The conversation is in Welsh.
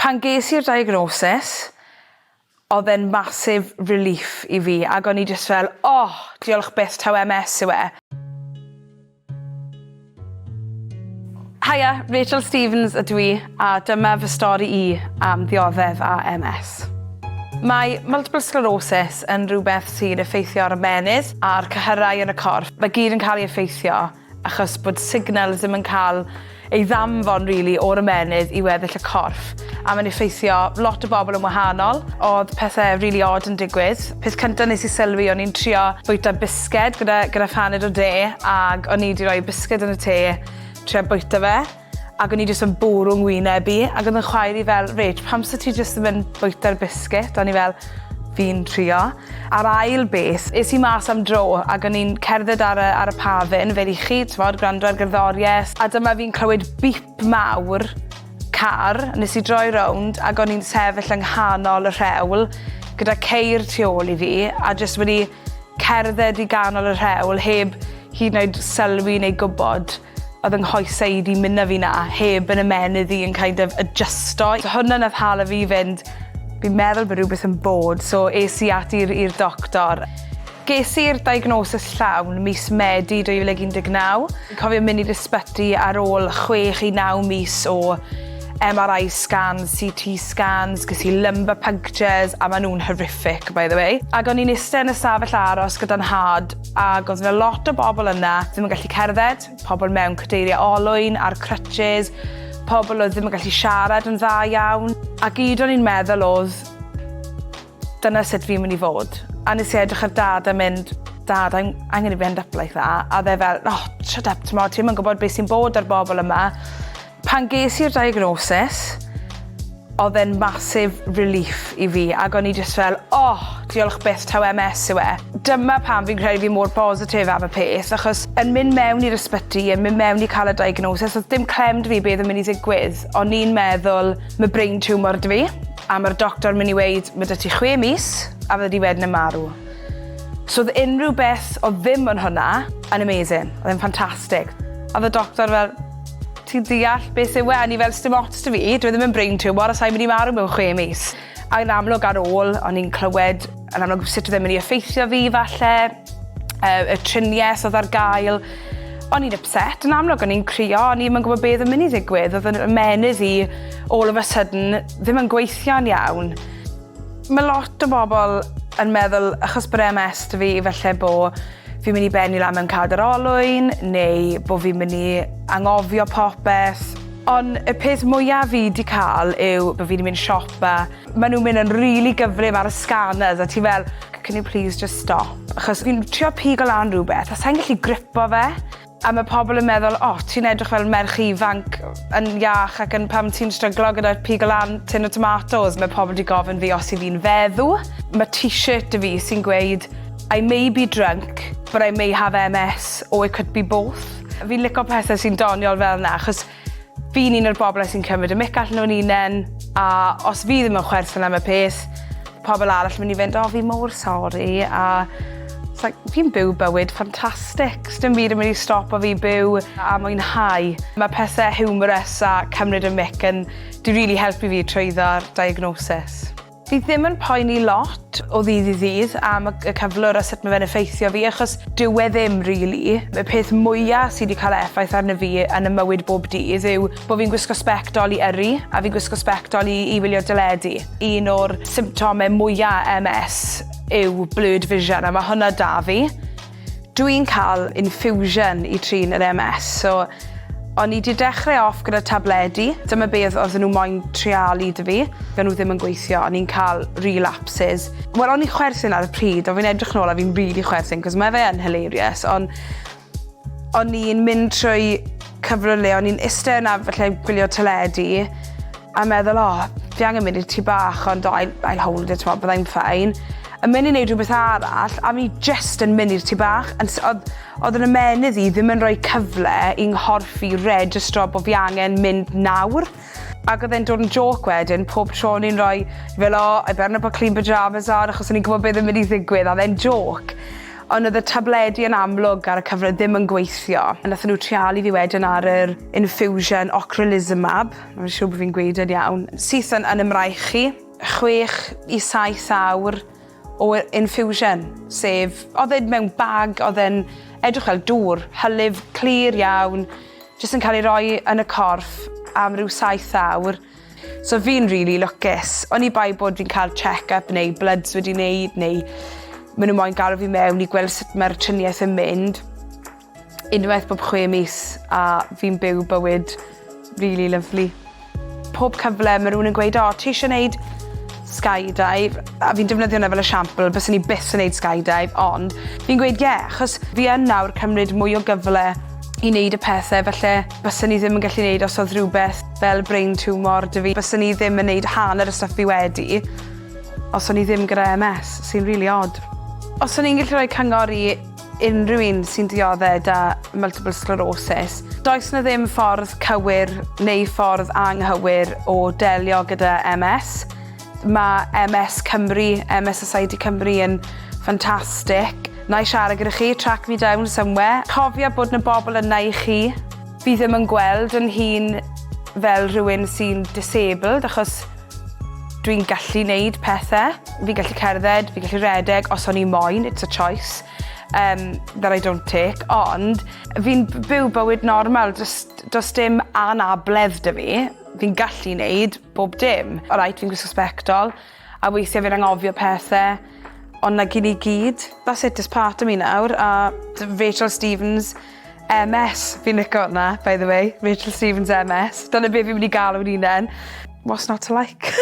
Pan ges i'r diagnosis, oedd e'n massive relief i fi ac o'n i jyst fel, oh, diolch byth taw MS yw e. Haia, Rachel Stevens ydw i a dyma fy stori i am ddioddef a MS. Mae multiple sclerosis yn rhywbeth sy'n effeithio ar ymennydd a'r cyhyrau yn y corff. Mae gyd yn cael ei effeithio achos bod signals ddim yn cael ei ddanfon rili o'r ymennydd i weddill y corff a mae'n effeithio lot o bobl yn wahanol. O'dd pethe rili od yn digwydd. Peth cynta nes i sylwi o'n i'n trio bwyta bisged gyda gyda phaned o de ag o'n i 'di roi bisged yn y te, trio bwyta fe ag o'n i jyst yn bwrw ngwyneb i ag odd 'yn chwaer i fel Rach pam so ti jyst ddim yn bwyta'r biscuit? O'n i fel fi'n trio. A'r ail beth, es i mas am dro ag o'n i'n cerdded ar y ar y pafin fel 'ych chi t'mod gwrando ar gerddorieth a dyma fi'n clywed bîp mawr car nes i droi rownd ag o'n i'n sefyll yng nghanol y rhewl gyda ceir tu ôl i fi a jyst wedi cerdded i ganol y rhewl heb hyd yn oed sylwi neu gwbod Oedd 'y nghoesau i 'di mynd â fi 'na heb yn ymennydd i yn kind of adjusto. So hwnna nath hala fi fynd fi'n meddwl bod rhywbeth yn bod so es i at i'r i'r doctor. Ges i'r diagnosis llawn mis Medi 2019. Fi'n cofio mynd i'r ysbyty ar ôl chwech i naw mis o MRI scans, CT scans, ges i lumbar punctures a ma' nw'n horrific by the way. Ag o'n i'n iste yn y stafell aros gyda 'nhad Ac oedd 'na lot o bobl yna ddim yn gallu cerdded, pobl mewn cadeiriau olwyn, ar crutches, pobl oedd ddim yn gallu siarad yn dda iawn. A gyd o'n i'n meddwl oedd, dyna sut fi'n mynd i fod. A nes i edrych ar dad a mynd, Dad, I'm, I'm going to end up like that. A oedd e fel, oh, shut up, t'mod, ti ddim yn gwybod beth sy'n bod ar bobl yma. Pan ges i'r diagnosis, Oedd e'n massive relief i fi ag o'n i jyst fel oh diolch byth taw MS yw e. Dyma pam fi'n credu fi mor bositif am y peth achos yn mynd mewn i'r ysbyty yn mynd mewn i ca'l y diagnosis o'dd dim clem 'da fi be' odd yn mynd i ddigwydd. O'n i'n meddwl ma' brain tumour 'da fi a ma'r doctor myn' i weud ma' 'da ti chwe mis a fydde di wedyn yn marw. So o'dd unrhyw beth o'dd ddim yn hwnna yn amazing. O'dd e'n ffantastig. O'dd y doctor fel Ti'n deall beth yw e? A o'n i fel sdim ots 'da fi, dyw e ddim yn brain tumour a sai'n mynd i marw mewn chwe mis. A yn amlwg ar ôl o'n i'n clywed yn amlwg sut o'dd e'n mynd i effeithio fi falle, yy y trinieth o'dd ar gael. O'n i'n upset yn amlwg o'n i'n crio o'n i 'im yn gwbod be' o'dd yn myn' i ddigwydd o'dd 'yn ymennydd i all of a sudden ddim yn gweithio'n iawn. Ma' lot o bobol yn meddwl achos bod MS 'da fi falle bo' fi'n myn' i benni lan mewn cader olwyn neu bo' fi'n myn' i angofio popeth. On' y peth mwya fi 'di ca'l yw bo' fi 'di mynd siopa ma' nw'n myn' yn rili gyflym ar y scanners a ti fel can you please just stop achos fi'n trio pigo lan rwbeth a sai'n gallu gripo fe. A ma' pobol yn meddwl o ti'n edrych fel merch ifanc yn iach ac yn pam ti'n stryglo gyda pigo lan tin o tomatos. Ma' pobol 'di gofyn fi os 'yf fi'n feddw. Ma' t-shirt 'da fi sy'n gweud I may be drunk but I may have MS or it could be both. Fi'n lico pethe sy'n doniol fel 'na achos Fi'n un o'r bobl sy'n cymryd y mic allan o'n hunen a os fi ddim yn chwerthin am y peth, pobl arall yn mynd i fynd o fi mor sori a it's like fi'n byw bywyd ffantastig. Sdim byd yn mynd i stopo fi byw a mwynhau. Mae pethe humorous a cymryd y mic yn 'di rili helpu fi trwyddo'r diagnosis. Fi ddim yn poeni lot o ddydd i ddydd am y y cyflwr a sut ma' fe'n effeithio fi achos dyw e ddim rili. Y peth mwya sy 'di ca'l effaith arno fi yn 'y mywyd bob dydd yw bo' fi'n gwisgo sbectol i yrru a fi'n gwisgo sbectol i i wylio deledu. Un o'r symptome mwya MS yw blurred vision a ma' hwnna 'da fi. Dwi'n cael infusion i trin yr MS so o'n i 'di dechrau off gyda tabledi. Dyma be' odd oedden nhw moyn treialu 'da fi. O'n nhw ddim yn gweithio o'n i'n cael relapses. Wel o'n i'n chwerthin ar y pryd ond fi'n edrych nôl a fi'n rili chwerthin 'cos mae fe yn hilarious on' o'n i'n mynd trwy cyflwr le o'n i'n iste yna falle gwylio teledu a meddwl o fi angen mynd i'r tŷ bach ond I'll I'll hold it t'mod byddai'n fine. Yn mynd i neud rhywbeth arall a fi jyst yn mynd i'r tŷ bach yn s- odd odd 'yn ymennydd i ddim yn rhoi cyfle i nghorff fi registro bo' fi angen mynd nawr. Ac odd e'n dod yn jôc wedyn pob tro o'n i'n rhoi fel o I better not put clean pyjamas on achos o'n i'n gwbod beth yn mynd i ddigwydd a o'dd e'n jôc. Ond oedd y tabledi yn amlwg ar y cyfle ddim yn gweithio. Nathon nhw treialu fi wedyn ar yr infusion ocrelizumab, mae'n siŵr bod fi'n gweud yn iawn, syth yn, yn ymraich chi, 6 i 7 awr o infusion, sef, oedd e'n mewn bag, oedd e'n edrych fel dŵr, hylif clir iawn, jyst yn cael ei roi yn y corff am ryw 7 awr. So fi'n really lwcus. Oni bai bod fi'n cael check-up neu bloods wedi wneud neu maen nhw moyn galw fi mewn i gweld sut mae'r triniaeth yn mynd. Unwaith bob 6 mis a fi'n byw bywyd really lovely. Pob cyfle mae rhywun yn gweud, "O, ti eisiau gwneud skydive?" A fi'n defnyddio hwnna fel esiampl, byswn i byth yn gwneud skydive, ond fi'n gweud ie, yeah, achos fi yn nawr cymryd mwy o gyfle i wneud y pethau, felly byswn i ddim yn gallu gwneud os oedd rhywbeth fel brain tumour 'da fi. Byswn i ddim yn gwneud hanner y stuff fi wedi os o'n i ddim gyda MS, sy'n really odd. Os o'n i'n gallu rhoi cyngor i unrhyw un sy'n dioddef 'da multiple sclerosis, does na ddim ffordd cywir neu ffordd anghywir o delio gyda MS. Mae MS Cymru, MS Society Cymru yn ffantastig. Na i siarad gyda chi, track me down somewhere. Cofio bod na bobl yna i chi. Fi ddim yn gweld yn hun fel rhywun sy'n disabled, achos dwi'n gallu neud pethau. Fi'n gallu cerdded, fi'n gallu redeg os o'n i moyn, it's a choice that I don't take, ond fi'n byw bywyd normal, does dim anabledd 'da fi. Fi'n gallu neud bob dim. Alright, fi'n gwisgo sbectol, a weithiau fi'n anghofio pethau, ond 'na gyd i gyd. That's it, it's part of me nawr, a Rachel Stevens MS, fi'n licio hwnna, by the way. Rachel Stevens MS. Dyna be fi'n mynd i galw'n hunain. What's not to like?